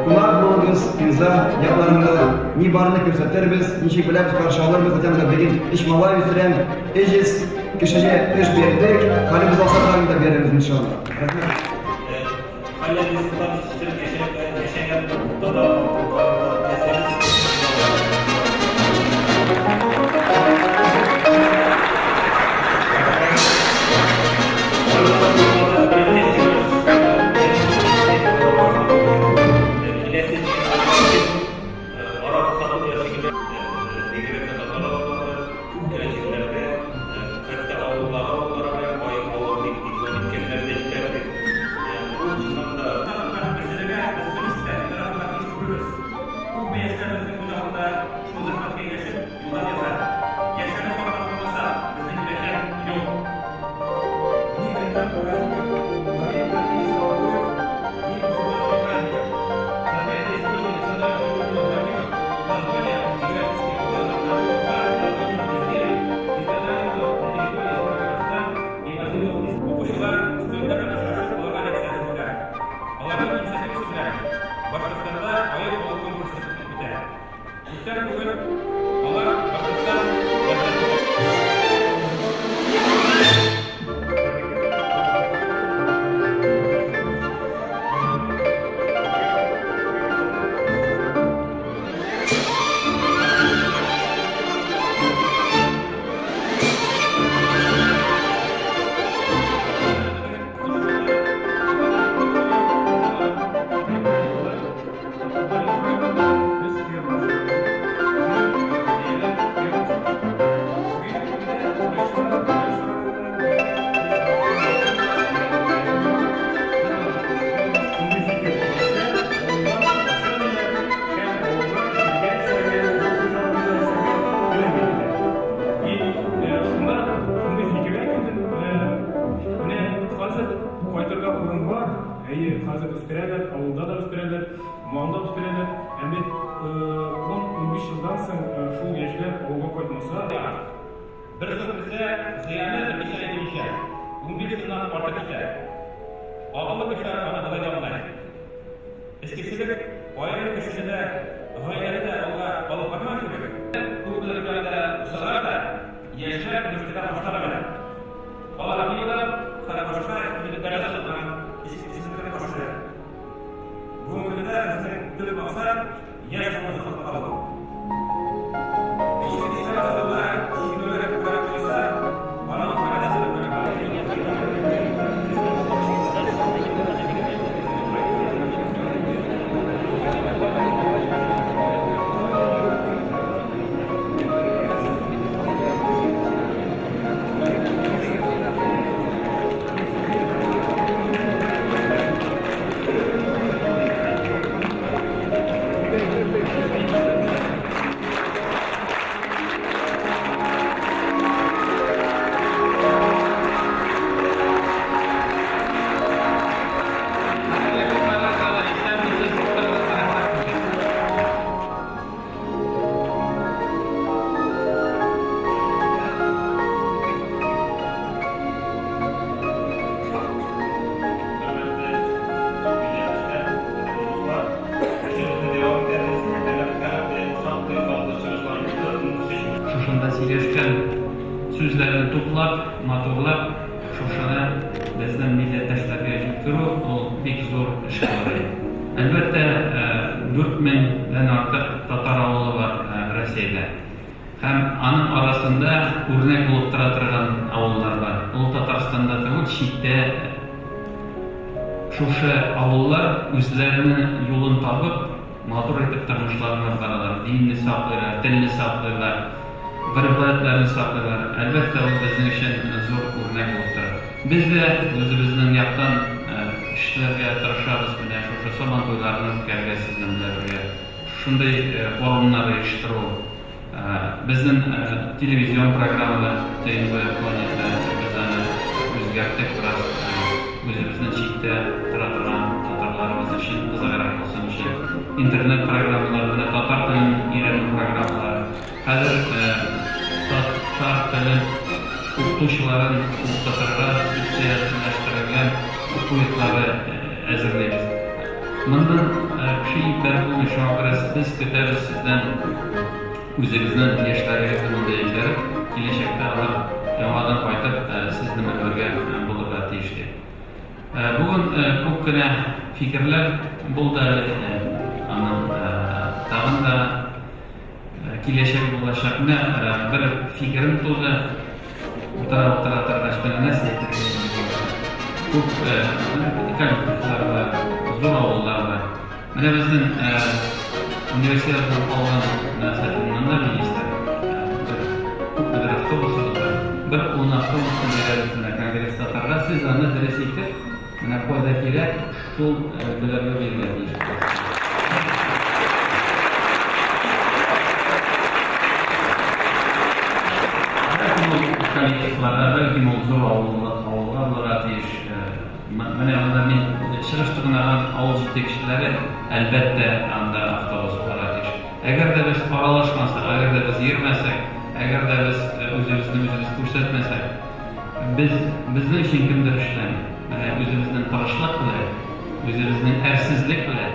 Кунак булыгыз, Пенза якларында ни барны күрсәтербез, ничек беләбез каршы алырбыз, хотя бы бүген өч малай үстерәм, 300 кешегә эш бирдек, хәлебез алса тагын да бирербез, иншалла. Рәхмәт. Хәлләр ризыклар җитештереп яшәгән татар халкы нәселе. Бер зур үсә, зыяны берничә әйтелүчә, 15 елдан артып китә. Акыллы кеше аны болай да аңлый. Эчкечелек аерым кешене дә, гаиләне дә алга алып бармаган кебек, күпме өлкәндә булсалар да, яшьләр университеттан башка белә. Алар пиво һәм башка кибетләрдә сатылган эчемлеккә каршы. Бүгенге көндә безнең төп максат, яшь буынны саклап калу. сүзләрне туплап, матурлап, шушыны безнең милләттәшләргә җиткерү, ул бик зур эш булыр иде. Әлбәттә, 4000 дән артык татар авылы бар Россиядә. Һәм аның арасында үрнәк булып тора торган авыллар бар. Ул Татарстанда түгел, читтә шушы авыллар үзләренең юлын табып, матур итеп тормышларын алып баралар. Динне саклыйлар, телне саклыйлар, гореф-гадәтләрне саклыйлар. Әлбәттә, ул безнең өчен зур үрнәк булып тора. Без дә үзебезнең яктан эшләргә тырышабыз, менә шушы Сабантуйларны үткәрергә сезнең белән бергә. Шундый форумнар оештыру, безнең телевизион программада ТНВ Планета, без аны үзгәрттек бераз, үзебезнең читтә тора торган татарларыбыз өчен кызыграк булсын өчен. Интернет программалар, менә татар телен өйрәнү программалары. Хәзер татар телен укытучыларын укытырга специальләштерелгән уку йортлары әзерлибез. Моннан кеше җибәреп булмый, шуңа күрә без көтәбез сездән үзегезнең яшьләрегезне монда җибәреп, киләчәктә алар яңадан кайтып сезнең белән бергә булырга тиеш дип. Бүген күп кенә фикерләр булды әле, аның тагын да киләчәге булачак. Менә бер фикерем туды. Утыра-утыра торгач, менә нәрсә әйтергә инде бу? Күп коллективлар бар, зур авыллар бар. Менә безнең универсиададан калган менә Сафиннан да министр бер күпмедер автобусыбыз бар. Бер ун автобусны бирәбез менә конгресс татарга. Сез аны дөрес итеп, менә кайда кирәк, шул өлкәләргә бирергә тиеш буласыз. Бәлкем ул коллективларга, бәлкем ул зур авылга булырга тиеш. Менә монда мин чыгыш тыңлаган авыл җитәкчеләре, әлбәттә, анда автобус булырга тиеш. Әгәр дә без аралашмасак, әгәр дә без йөрмәсәк, әгәр дә без үзебезне үзебез күрсәтмәсәк, без безнең өчен кемдер эшләми. Менә үзебезнең тырышлык белән, үзебезнең әрсезлек белән.